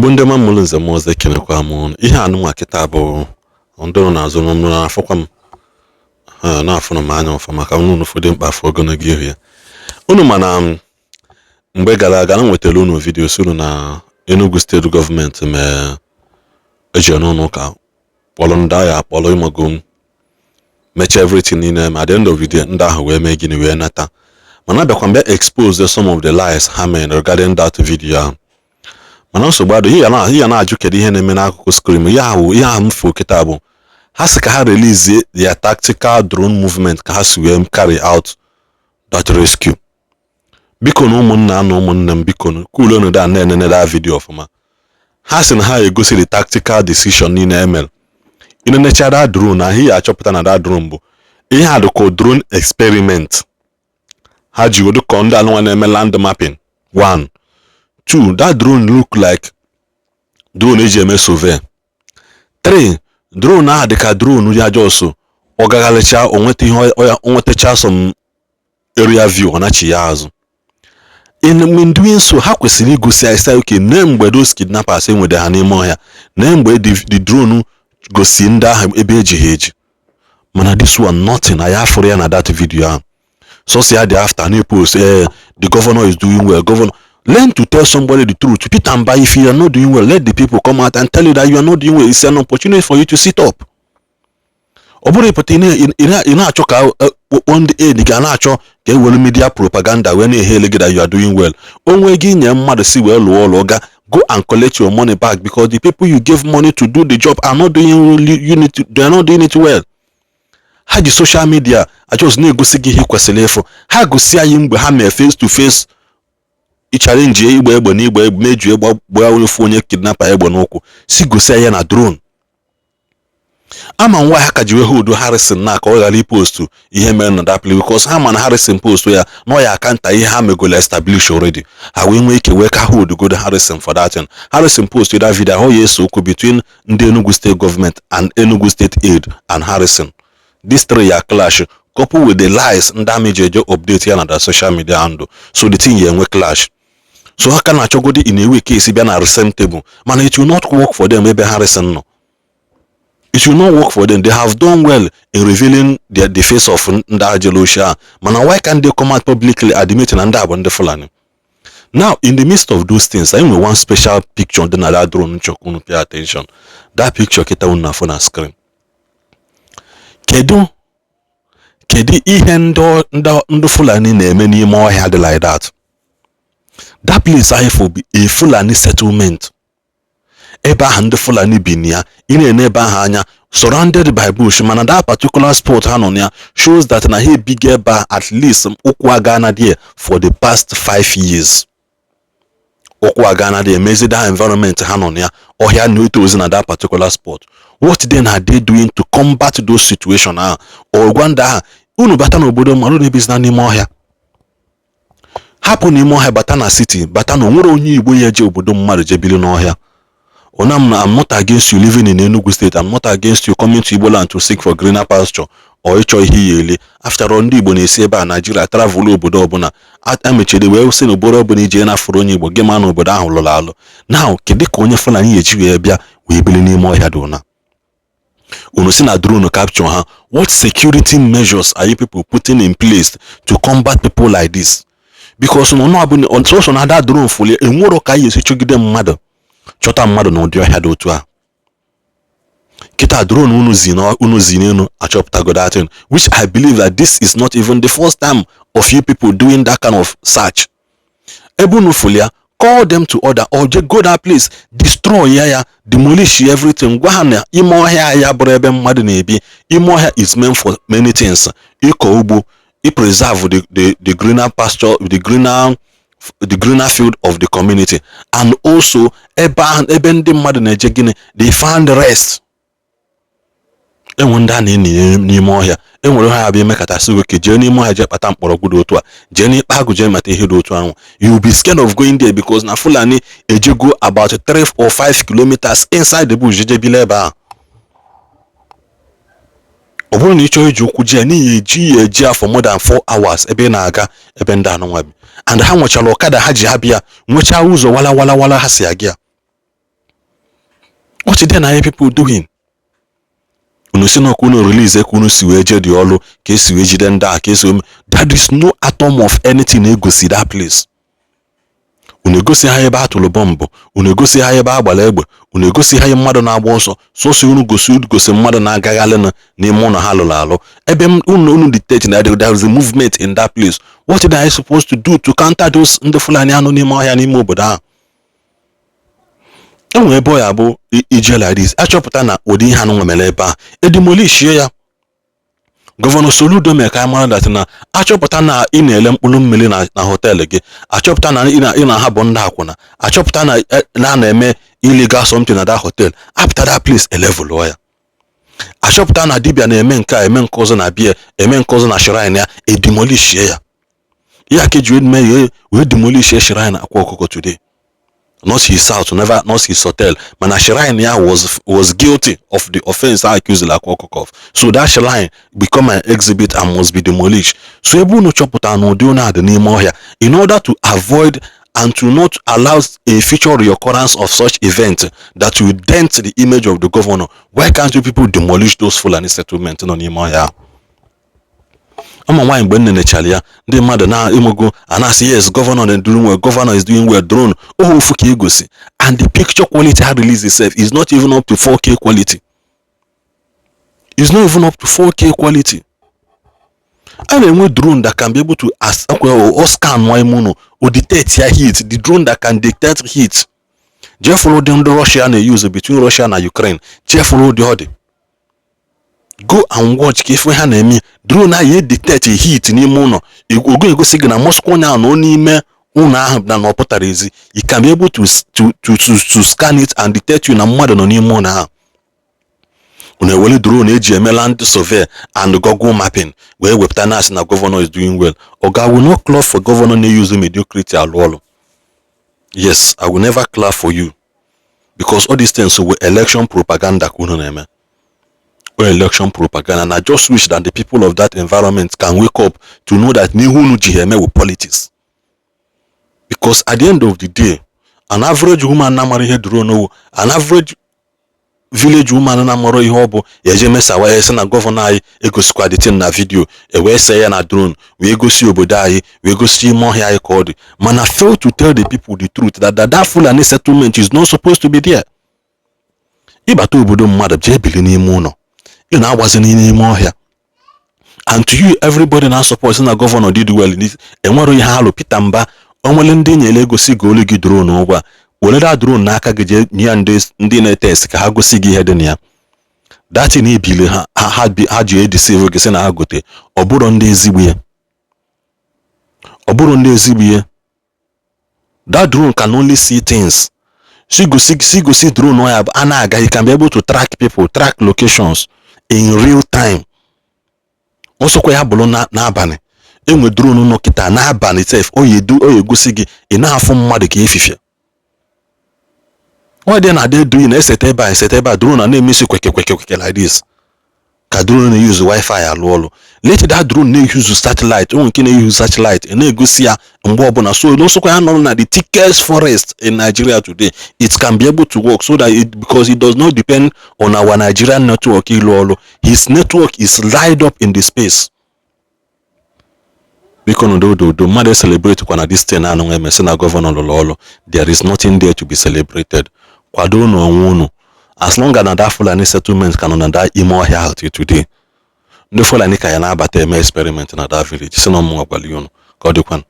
Igbo ndị ọma mụrụ nze m ọzọ, ekenekwa m ụnụ. Ihe anụnwa kịta bụ ndị nọ n'azụ m na-afụkwa m, ha na-afụnụ m anya ọfụma maka unu ụfọdụ mkpa afọ ogologo ihu ya unu. Mana mgbe gara aga na nwetara unu video si unu na Enugu State gọọmenti mee eji n'ụlọ ụka kpọrọ ndị agha akpọrọ ịmago m mechaa everything niile. Ma at the end of the day, ndị ahụ wee mee gịnị? Wee nata. Mana abịakwa mbịa expose some of the lies ha mere regarding that video ahụ. Mana nsogbu adị. Ihe ya na-ajụ, kedu ihe na-eme n'akụkụ screen? Ihe ahụ, ihe ahụ m fụ kịta bụ ha sị ka ha release their tactical drone movement, ka ha si wee carry out that rescue. Biko na ụmụnna na ụmụnne m, biko cool down, na-enene that video ọfụma. Ha sị na ha egosi the tactical decision niile emere. Ịnenecha that drone ahụ, ihe achọpụta na that drone bụ ihe a dịka drone experiment ha ji dịka ndị anụnwa na-eme land mapping. One, two, that drone look like drone eji eme survey. Three, drone ahụ dịka drone ya just ọ gagharịcha, o nweta ihe o nwetacha, some area view, ọ nachi ya azụ. In doing so, ha kwesịrị igosi anyị sị, okay, nee mgbe those kidnappers enwede ha n'ime ọhịa, nee mgbe the drone gosi ndị ahụ ebe eji ha eji. Mana this one, nothing. Anyị afụrụ ya na that video ahụ. Sọsọ ya dị after na-post, the governor is doing well. Governor, learn to tell somebody the truth. Peter Mba, if you are not doing well, let the people come out and tell you that you are not doing well. It's an opportunity for you to sit up. Ọ bụrụ ịpụta ị na-achọ ka kpọkpọ ndị aid ga na-achọ ka e were media propaganda wee na-ehele gị that you are doing well. Onwe gị nye mmadụ si wee lụọ ọlụ ga go and collect your money back, because the people you gave money to do the job are not doing unit, they are not doing it well. Ha ji social media achọs na-egosi gị ihe ị kwesịrị ịfụ. Ha gosi anyị mgbe ha mee face to face ịchallenge igba egbe na igba egbe meju egbe gbaa onye fụ onye kidnapper egbe n'ụkwụ, si gosi ya na drone. Ama nwa ha ka ji wee hold Harrison na ka ọ ghara ipost ihe mere na that place, because ha ma na Harrison post ya na ọ ya akanta ihe ha megolo establish already. Ha wee nwee ike wee ka hold godo Harrison for that thing. Harrison post that video ahụ, ya ese okwu between ndị Enugu State government and Enugu State Aid and Harrison. This three ya clash, couple with the lies ndị army ji eje update ya na the social media handle, so the thing ya enwe clash. So ha ka na-achọgodi in a way case bịa na same table, mana it will not work for them. Ebe Harrison nọ, it will not work for them. They have done well in revealing the face of ndị ajelo ochie ahụ, mana why can't they come out publicly admit na ndị a bụ ndị Fulani? Now, in the midst of those things, anyị nwere one special picture dị na that drone nchọkwa unu pay attention. That picture kịta unu na-afụ na screen, kedu ihe ndị Fulani na-eme n'ime ọhịa dị like that? That place ahụ bụ a Fulani settlement. Ebe ahụ ndị Fulani bi na ya, ị na-ene ebe ahụ anya, surrounded by bush, mana that particular spot ha nọ na ya shows that na ha ebigo ebe a at least ụkwụ aga na there for the past 5 years. Ụkwụ aga na there emezi that environment ha nọ na ya, ọhịa na-eto ozi na that particular spot. What then are they doing to combat those situation ahụ? Or gwa ndị ahụ, unu bata n'obodo mmadụ na-ebizina n'ime ọhịa, hapụ n'ime ọhịa, bata na city, bata na onwere onye Igbo ya eje obodo mmadụ je biri n'ọhịa. Onam, I'm not against you living in Enugu State. I'm not against you coming to Igbo land to seek for greener pasture or ịchọ ihe ya ele. After all, ndị Igbo na-esi ebe a Nigeria travel obodo ọbụla emechiri wee sị na obodo ọbụla ije na-afụrụ onye Igbo gị ma na obodo ahụ lụrụ alụ. Now, kedu ka onye Fulani ya eji wee bịa wee biri n'ime ọhịa dị ụna? Unu si na drone capture ha. What security measures are you people putting in place to combat people like this? Because na ọnụ ọbụla sọsọ na ada drone fulie enwero ka anyị esi chọgide mmadụ, chọta mmadụ n'ụdị ọhịa dị otu a. Kịta drone unu zi n'elu achọpụtago that thing, which I believe that this is not even the first time of you people doing that kind of search. Ebe unu fulia, call them to order or just go that place, destroy ya, ya demolish everything. Gwa ha na ime ọhịa ya bụrụ ebe mmadụ na-ebi. Ime ọhịa is meant for many things: ịkọ ugbo, preserve the greener pasture, the greener field of the community, and also ebe ahụ ebe ndị mmadụ na-eje gịnị, they find rest. Enwe ndị a na-eni n'ime ọhịa, enwere ha abịa emekọtasị oke jee n'ime ọhịa jee kpata mkpọrọgwụ dị otu a, jee n'ikpe agụ jee mata ihe dị otu ahụ. You will be scared of going there because na Fulani ejego about 3 or 5 kilometers inside the bush jeje bili ebe ahụ. Ọ bụrụ na ị chọọ iji ụkwụ jee n'ihi eji ya eji ya for more than 4 hours ebe ị na-aga ebe ndị anụnwa bi, and ha nwechara ọkada ha ji ha bịa, nwechaa ụzọ wala wala wala ha si aga ya. What then are you people doing? Unu si n'ọkụ unu release ka unu si wee jee dị ọlụ, ka esi wee jide ndị a, ka esi wee. There is no atom of anything egosi that place. Unu egosi ha ebe a tụrụ bọmbụ, unu egosi ha ebe a gbara egbe, unu egosi ha mmadụ na-agba ọsọ. Sọsọ unu gosi mmadụ na-agagharị n'ime ụlọ ha lụrụ alụ, ebe unu detect na there is a movement in that place. What are you supposed to do to counter those ndị Fulani anụ n'ime ọhịa, n'ime obodo ahụ? Enwere ebe ọ ya bụ ije like this, achọpụta na ụdị ihe anụ mere ebe a, edemolishie ya. Governor Soludo mere ka anyị mara that na achọpụta na ị na-ele mkpụrụ mmiri na hotel gị, achọpụta na ị na-ahapụ ndị akwụna, achọpụta na a na-eme illegal something na that hotel, apụta that place, elevelụọ ya. Achọpụta na dibịa na-eme nke a, eme nke ọzọ na bia, eme nke ọzọ na shrine ya, edemolishie ya. Ya ka eji wee mee ya, wee demolishie shrine Akwa Ọkụkọ today. Not his house, never, not his hotel, mana shrine ya was guilty of the offense I accused Akwa Ọkụkọ of, so that shrine become an exhibit and must be demolished. So ebe unu chọpụtara na ụdị unu adị n'ime ọhịa, in order to avoid and to not allow a future reoccurrence of such event that will dent the image of the governor, why can't you people demolish those Fulani settlement nọ n'ime ọhịa ahụ? Ụmụ nwaanyị, mgbe nne nechara ya, ndị mmadụ na-enwego a na-asị, "Yes, governor is doing well, governor is doing well." Drone ohu ofu ka egosi, and the picture quality ha release itself is not even up to 4K quality. Is not even up to 4K quality. A na-enwe drone that can be able to as or scan nwa ime ụlọ, o detect ya heat. The drone that can detect heat, jee fụrụ ụdị ndị Russia na-use between Russia na Ukraine. Jee fụrụ ụdị ọ dị, go and watch ka ife ha na-eme. Drone ahụ ya detect heat n'ime ụlọ, ogo egosi gị na Moscow onye ahụ nọ n'ime ụlọ ahụ na ọ pụtara ezi. You can be able to scan it and detect you na mmadụ nọ n'ime ụlọ ahụ. Unu ewere drone eji eme land survey and Google mapping wee wepụta na asị na governor is doing well. Oga will not clap for governor na-use mediocrity alụ ọlụ. Yes, I will never clap for you, because all these things were election propaganda ka unu na-eme, or election propaganda. And I just wish that the people of that environment can wake up to know that n'ihu unu ji ha eme with politics, because at the end of the day, an average woman na-amara ihe drone owu, an average village woman na-amara ihe ọ bụ, ya eje mesawa ya sị na governor anyị egosikwa the thing na video, e wee see ya na drone, wee gosi obodo anyị, wee gosi ime ọhịa anyị ka ọ dị, mana fail to tell the people the truth that Fulani settlement is not supposed to be there. Ịbata obodo mmadụ, jee bili n'ime ụlọ, ị na-agbazi n'ime ọhịa, and to you, everybody na support na governor did well in this. Enwere ihe alụ Peter Mba o nwere ndị nyere egosi gị olu gị drone ụgwọ a, were that drone n'aka gị, jee nye ya ndị na-etest ka ha gosi gị ihe dị na ya. Datin ibili ha ha ji edeceive gị sị na ha gote, ọ bụrụ ndị ezigbo ya, ọ bụrụ ndị ezigbo ya. That drone can only see things. Si gosi drone ya a na-aga, you can be able to track people, track locations in real time. Ọsọkwa ya bụrụ n'abalị, enwe drone nọ kịta n'abalị sef, o ya egosi gị, ị na-afụ mmadụ ka efifie. Why dị na-adị edu na-esete ebe a, esete ebe a, drone a na-emesi kweke kweke kweke like this? Ka drone na-use wifi alụ ọrụ, let that drone na-use satellite. O nwere nke na-use satellite na-egosi ya mgbe ọbụla. So n'osokwa ya nọrọ na the thickest forest in Nigeria today, it can be able to work, so that it, because it does not depend on our Nigerian network ịlụ ọrụ. His network is lined up in the space. Biko, n'udo mmadụ celebrate kwa na this thing anụ emesi na governor lụrụ ọrụ. There is nothing there to be celebrated. Kwado unu onwe unu. As long as na that Fulani settlement ka nọ na that ime ọhịa ahụ till today, ndị Fulani ka ya na-abata eme experiment na that village. Si na ọmụnwa gwara unu ka ọ dịkwanụ.